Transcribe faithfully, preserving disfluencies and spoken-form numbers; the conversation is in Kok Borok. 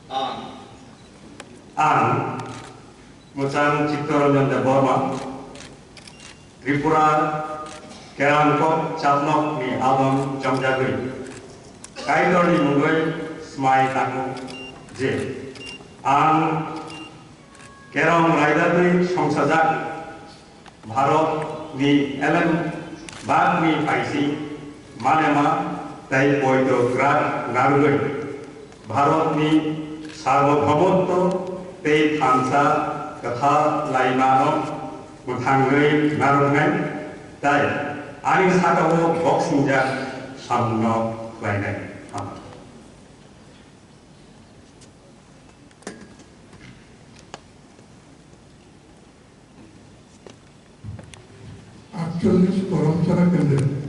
Ang, ang, Mwchang Chittaranjan Debbarma, Tripura Kerangkok Chatlokni adong chongjagwi Kaitorni mungwi smai tango je ang Kerong Raidarni songsajak Bharatni elem bagni paisi manema tei poito krak narwgwi Bharatni sarvabhaumotto tei thansa kwthar laimano mwthangwi narwknai tei ani sakao boksingjak samungno khlainai. Aatchollish Korom Chara Kendra.